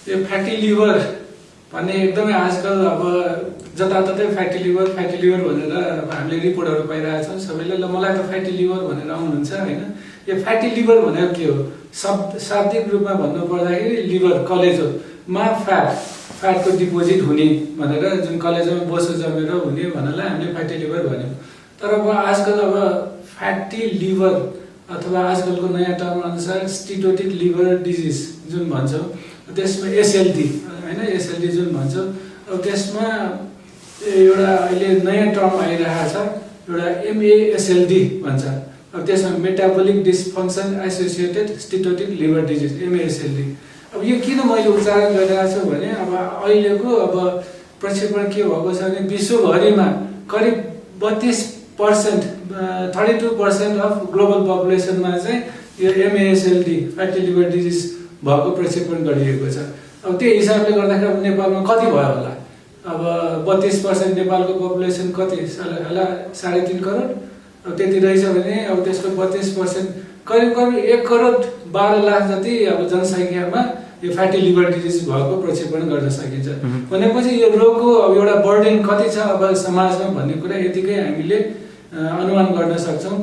यो fatty liver भन्ने एकदमै आजकल अब जताततै फ्याटी लिभर भनेर अब हामीले रिपोर्टहरू पाइरहेका छौँ सबैले। ल मलाई त फ्याटी लिभर भनेर आउनुहुन्छ होइन। यो फ्याटी लिभर भनेर के हो? शाब्दिक रूपमा भन्नु पर्दाखेरि लिभर कलेजोमा फ्याटको डिपोजिट हुने भनेर, जुन कलेजोमा बोसो जमेर हुने भन्नलाई हामीले फ्याटी लिभर भन्यौँ। तर अब आजकल अब फ्याटी लिभर अथवा आजकलको नयाँ टर्म अनुसार स्टिटोटिक लिभर डिजिज जुन भन्छौँ, त्यसमा एसएलडी होइन, एसएलडी जुन भन्छौँ, अब त्यसमा एउटा अहिले नयाँ टर्म आइरहेको छ, एउटा एमएएसएलडी भन्छ। अब त्यसमा metabolic dysfunction associated steatotic liver disease, MASLD. अब यो किन मैले उच्चारण गरिरहेको छु भने अब अहिलेको अब प्रक्षेपण के भएको छ भने विश्वभरिमा करिब 32%, 32% अफ ग्लोबल पपुलेसनमा चाहिँ यो एमएएसएलडी फ्याटी लिभर डिजिज भएको प्रक्षेपण गरिएको छ। अब त्यो हिसाबले गर्दाखेरि नेपालमा कति भयो होला? अब 32% नेपालको पपुलेसन कति होला? 3.5 करोड। अब त्यति रहेछ भने अब त्यसको 32% करिब 1,12,00,000 जति अब जनसङ्ख्यामा यो फ्याटी लिभर डिजिज भएको प्रक्षेपण गर्न सकिन्छ। भनेपछि यो रोगको अब एउटा बर्डन कति छ अब समाजमा भन्ने कुरा यतिकै हामीले अनुमान गर्न सक्छौँ।